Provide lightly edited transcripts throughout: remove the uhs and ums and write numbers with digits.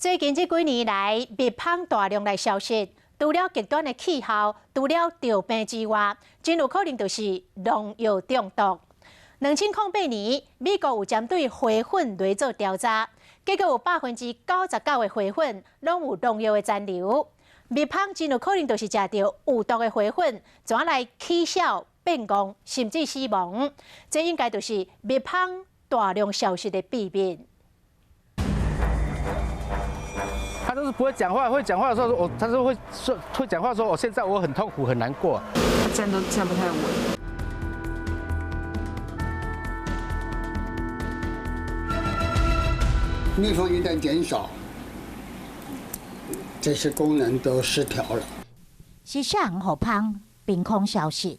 最近這幾年來，蜜蜂大量來消失，除了極端的氣候，除了著病之外，真有可能就是農藥中毒。2008年，美國有針對花粉來做調查，結果有99%的花粉攏有農藥的殘留。蜜蜂真有可能就是食著有毒的花粉，怎來起痟、變戇，甚至死亡。這應該就是蜜蜂大量消失的秘密。他都是不會講話，會講話的時候，我他說會說會講話，說我現在我很痛苦，很難過。他站都站不太穩。蜜蜂一旦減少，這些功能都失調了。是啥人予蜂憑空消失？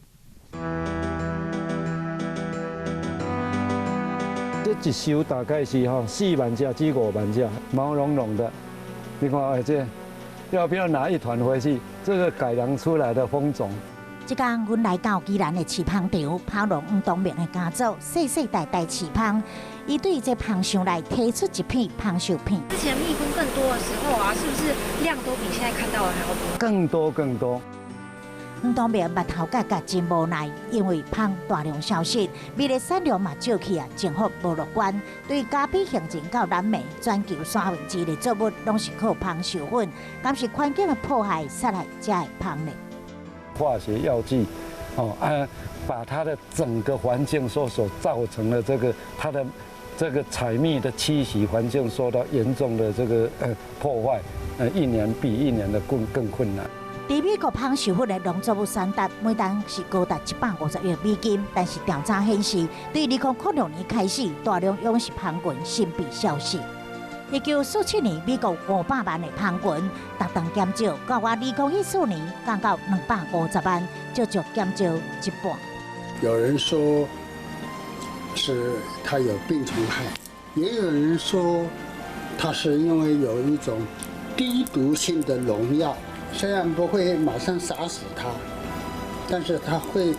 這一箱大概是吼4萬隻至5萬隻，毛茸茸的。你看，哎，這要不要拿一團回去？這個改良出來的蜂種。這工阮來到宜蘭的飼蜂場，蜂農黃東明的家族世世代代飼蜂，伊對這蜂箱內提出一片蜂樹片。之前蜜蜂更多的時候啊，是不是量都比現在看到的還要多？更多更多。黃東明目頭角角真無奈，因為蜂大量消失，蜜的產量嘛少去啊，政府無樂觀。對咖啡、杏仁到藍莓，全球三分之一的作物攏是靠蜂授粉，敢是環境的破壞，殺害這的蜂呢？化學藥劑，哦啊，把它的整個環境所造成的這個它的這個採蜜的棲息環境受到嚴重的這個破壞，一年比一年的更困難。佇美國，蜂授粉的農作物產值每噸是高達150億美金，但是調查顯示，對2006年開始，大量養殖蜂群神秘消失。1947年，美國500萬的蜂群逐冬減少，到我2014年降到250萬，足足減少一半。有人說是它有病蟲害，也有人說它是因為有一種低毒性的農藥。雖然不會馬上殺死它，但是它會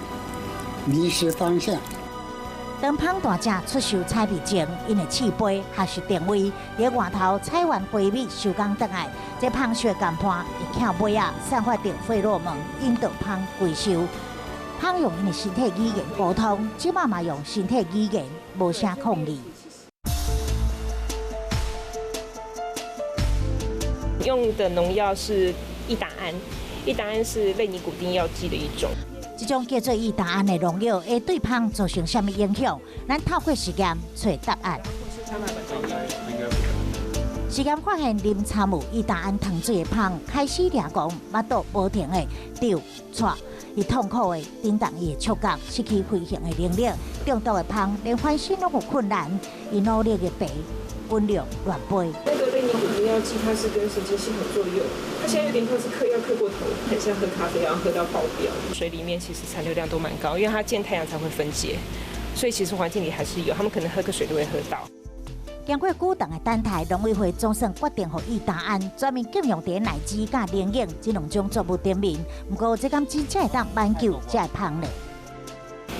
迷失方向。當蜂大隻出售採蜜前，𪜶會試飛學習定位，佇外頭採完花蜜收工轉來，這蜂授的同伴會翹尾仔，散發著費洛蒙，引導蜂歸巢。蜂用𪜶的身體語言溝通，這擺嘛用身體語言無聲抗議。用的農藥是異達胺，異達胺是類尼古丁藥劑的一種。這種叫做異達胺的農藥會對蜂造成啥物影響？咱透過實驗揣答案。實驗發現，啉摻有異達胺糖水的蜂開始掠狂，腹肚無停的丟掣，伊痛苦的振動伊的觸角，失去飛行的能力。中毒的蜂連翻身攏有困難，伊努力的爬，滾量亂飛。那個類尼古丁藥劑，它是跟神經系統作用，它現在有點像是嗑藥嗑過頭，很像喝咖啡一樣喝到爆表。水裡面其實殘留量都蠻高，因為它見太陽才會分解，所以其實環境裡還是有，他們可能喝個水都會喝到。經過久長的等待，農委會總算決定予異達胺全面禁用佇奶雞佮冷飲這兩種作物頂面。毋過，這敢真正會當挽救這个蜂呢？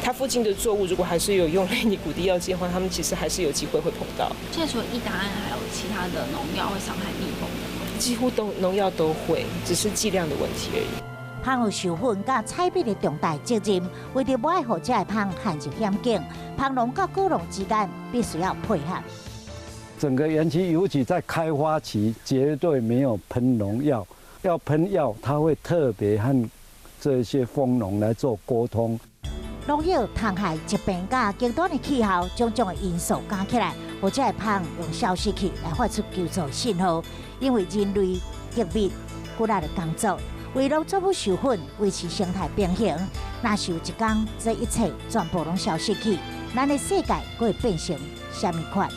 它附近的作物如果還是有用類尼古丁藥劑的話，他們其實還是有機會會碰到。現在除了異達胺，還有其他的農藥會傷害蜜蜂的嗎？幾乎都農藥都會，只是劑量的問題而已。蜂有授粉佮採蜜的重大責任，為著無愛予這个蜂陷入險境，蜂農佮果農之間必須要配合。整個園區尤其在開花期，絕對沒有噴農藥。要噴藥，它會特別和這些蜂農來做溝通。農藥、蟲害、疾病、佮極端的氣候，種種的因素加起來，予這个蜂用消失去來發出求助信號。因為人類革命骨力的工作，為農作物授粉、維持生態平衡，若是有一天這一切全部攏消失去，咱的世界閣會變成啥物款？